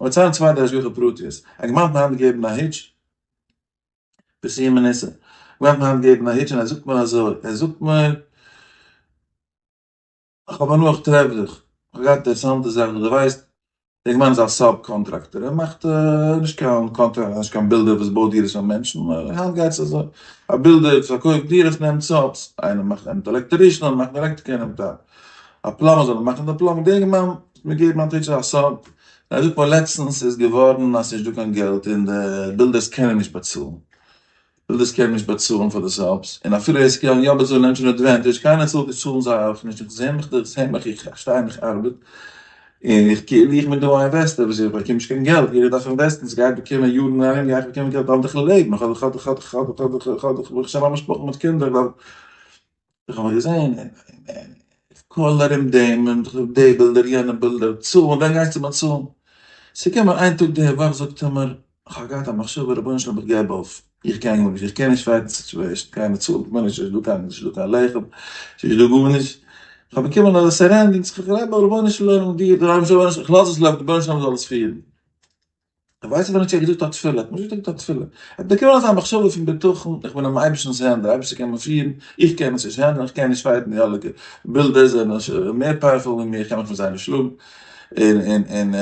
אבער ציילן צוויי די השגחה פרטיות. א אינגערמאן האט מיר היינט געגעבן א היטש, פרסומי ניסא. א אינגערמאן האט מיר היינט געגעבן א היטש און ער זאגט מיר אזוי, ער זאגט מיר, איך האב הנאה איך טרעף דיך, איך האב געהאט אינטערעסאנטע זאך דא, דו ווייסט, דער אינגערמאן איז א sub contractor, ער מאכט נישט קיין קאנטראקט, נישט קיין builder וואס בויט דירות פאר מענטשן, היינט גייט עס אזוי, א builder וואס פארקויפט דירות נעמט subs, איינער מאכט נעמט electrician, איינער מאכט עלעקטריקער, נעמט א א plumber זאל ער מאכן די plumbing, דער אינגערמאן האט מיר געגעבן היינט א sub, און ער זאגט מיר לעצטנס איז געווארן אז ס'נישט דא קיין געלט און די builders קענען נישט באצאלן. builders קענען נישט באצאלן פאר די subs, און אפילו עס קען יא באצאלן נעמט שוין advantage, קיינער צאלט נישט צאלן זיי אויך נישט, איך זעה מיך איך זעה מיך איך שטיי און איך ארבעט, און איך כאילו איך בין דא א investor וואס איך באקום נישט קיין געלט, יעדער דארף invest ן, ס'גייט באקומען יארן ארום גיי איך באקומען געלט דארף איך לעבן, איך האב איך האב איך האב איך האב איך האב איך האב איך ברוך השם א משפחה מיט קינדער, איך דארף, איך האב מיך געזען און כל ארום דעם און די builder יענע builder, צאלן, ווען גייסטו באצאלן? ס'געקומען איין טאג די וואך זאגט ער מיר, איך האב געהאט א מחשבה רבונו של עולם איך געב אויף, איך קען גארנישט, איך קען נישט fight ן situation, קיינער צאלט מיר נישט, ס'נישט דא קיין, ס'נישט דא קיין לחם, ס'נישט דא גארנישט, איך האב באקומען אזא surrendering, איך גלייב רבונו של עולם, איך לאז עס לויפן, רבונו של עולם זאל עס פירן. איך ווייס אבער נישט צו ער האט געזאגט א תפילה, ער האט נישט געזאגט א תפילה, ער האט באקומען אזא מחשבה פון בטחון, איך בין אינעם אייבערשטנ'ס הענט, דער אייבערשטער קען מיר פירן, איך קען עס נישט handle ן, איך קען נישט fight ן די אלע builders זענען מער powerful ווי מיר, איך קען מיך מיט זיי נישט שלאגן, און און און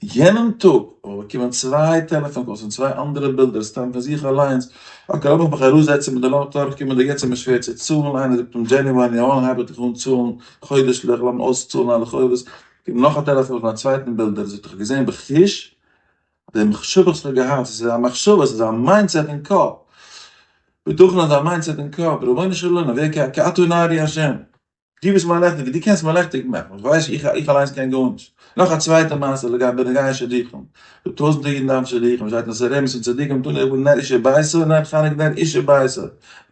יענעם טאג האב איך באקומען צוויי טעלעפאן calls פון צוויי אנדערע builders סתם פון זיך אליינס, okay לאמיך מיך אראפזעצן מיט די לאמיך דורכקומען די געלט ס'איז מיר שווער צו צאלן, איינער זאגט אום January אן הייב איך דיך אן צאלן חודש'ליך, לאמיר אויסצאלן אלע חובות, און נאך א טעלעפאן פון א צווייטן builder, זאגט איך האב געזען בחוש די מחשבה וואס איך האב געהאט, עס איז א מחשבה, עס איז א mindset אין קאפ, בטחון איז א mindset אין קאפ, רבונו של עולם, ווער כי אתה נארי השם, דו ביסט מיין לעכטיגער, דו קענסט מיר לעכטיג מאכן, איך ווייס איך איך אליינס קען גארנישט. נאך א צווייטע מעשה לגבי בנוגע שידוכים, דא טויזענטער אידן דארפן שידוכים, שטייט אין סערעמיס און צדיקים תנו רבנן נר איש וביתו, נר חנוכה נר איש וביתו,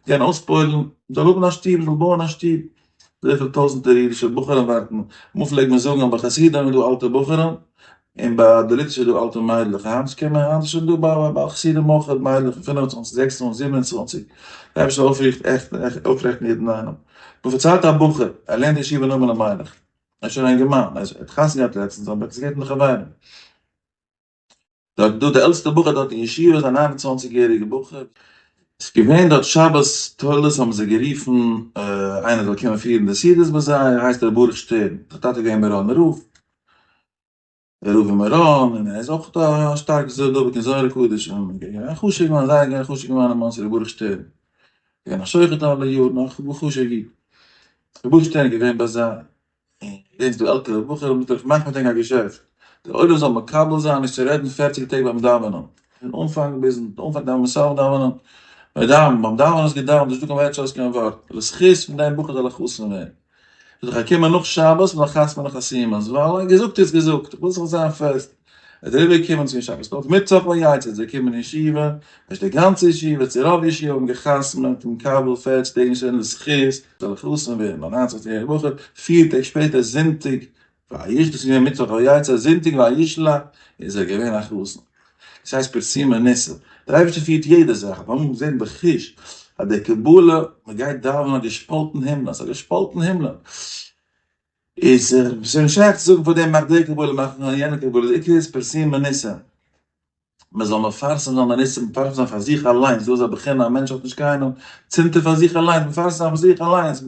מ'קען אויספועל'ן, מ'זאל האבן א שטוב, מ'זאל בויען א שטוב, וויפיל טויזענטער אידישע בחורים ווארטן, אמאל פלעגט מען זאגן אז ביי חסידים איז דא אלטע בחורים, און ביי די ליטווישע איז דא אלטע מיידלעך, היינט קען מען, היינט איז שוין דא ביי ביי חסידים אויך מיידלעך פון 25, 26, 27, דער אייבערשטער זאל אויפריכט עכט אויפרעכטן יעדן איינעם. מיר פארציילט א בחור, ער לערנט אין ישיבה נועם אלימלך, ער איז שוין א אינגערמאן, ער האט חתונה געהאט לעצטנס, אבער ער האט עס געהערט פון די חברים. דארט דא די עלטסטע בחור דארט אין ישיבה איז א 29 יעריגע בחור, ס'איז געווען דארט שבת תולדות האבן זיי גערופן איינער זאל קומען פירן די סעודות ביי זיי, ער הייסט ר' ברוך שטערן, זיין טאטע איז געווען מירון רב, רב אין מירון, און ער איז אויך א שטארק דבוק אין זוהר הקדוש, און געווען א חשוב'ער מאן, זייער געווען א חשוב'ער מאן אין מאנסי ר' ברוך שטערן, געווען א שוחט אלע יארן, א חשוב'ער איד, ר' ברוך שטערן איז געווען ביי זיי. און דאס די עלטערע בחורים מיט איך מאך מיט ענק א געשעפט, דער עולם זאל מקבל זיין נישט צו רעדן פערציג טעג ביים דאווענען, פון אנפאנג ביזן אנפאנג דאווענען סוף דאווענען, ביי דאווענען, ביים דאווענען איז געדאווענט נישטא קיין ווערטשאפט נישט קיין ווארט, לזכות פון דעם בחור זאל א חתן ווערן, זאל איך קומען נאך שבת און זאל חתמ'נען חתימות, ווייל געזאגט איז געזאגט, איך וויל זיך זיין פעסט. ער איז אריבער געקומען צו שבת נאך מיטוואך ויצא איז ער געקומען אין ישיבה, נישט די גאנצע ישיבה, צו רוב ישיבה האבן געחתמעט און מקבל פערציג טעג נישט רעדן לזכות זאל איך חתן ווערן א ניינצן יעריגער בחור, פיר טעג שפעטער זונטאג וישלח, דאס איז געווען מיטוואך ויצא, זונטאג וישלח איז ער געווען א חתן. דאס הייסט פרסומי ניסא, דער אייבערשטער פירט יעדע זאך, אבער אמאל זעט מען בחוש אז די קבלה, מען גייט דאווענען א געשפאלטן הימל, עס איז א געשפאלטן הימל, איז ס'איז נישט שייך צו זאגן פאר דעם מאך די קבלה מאך יענע קבלה, די עיקר איז פרסומי ניסא, מען זאל מפרסם זיין די ניסים, מפרסם זיין פאר זיך אליינס, דא איז א בחינה א מענטש האט נישט קיינעם, צינדט ער פאר זיך אליינס, מפרסם זיין פאר זיך אליינס,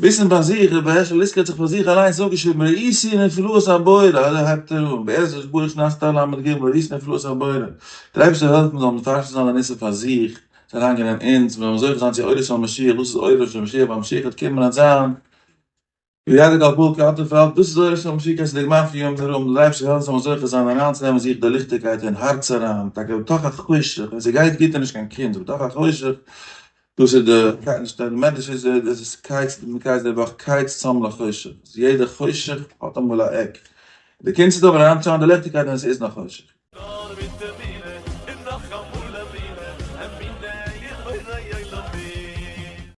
וויסן ביי זיך, רבי הערשל ליסקא האט זיך פאר זיך אליינס אפגעשריבן ראיתי נפלאות הבורא, אזוי הייבט ער אן, בעזרת ברוך שנת תל"ג, ראיתי נפלאות הבורא, דער אייבערשטער זאל העלפן מען זאל מפרסם זיין די ניסים פאר זיך, זאל אריינגיין אין אונז, מיר זאלן זוכה זיין צו אורו של משיח, דאס איז אורו של משיח, ווען משיח וועט קומען וועט זיין. וידע כל פועל כי אתה פעלת, דאס איז אויך שוין משיח איז די גמר פון יום דערום, דער אייבערשטער העלפט זאל מען זוכה זיין אריינצונעמען זיך די ליכטיגקייט אין הארץ אריין, טאקע בתוך החושך, ווען ס'גייט גוט איז נישט קיין קונץ, בתוך החושך, דאס איז די, די מדרש איז דאס איז קיץ, די מקץ די וואך קיץ צם לחושך, יעדע חושך האט אמאל א עק, די קונץ איז אבער אריינצונעמען די ליכטיגקייט ווען ס'איז נאך חושך.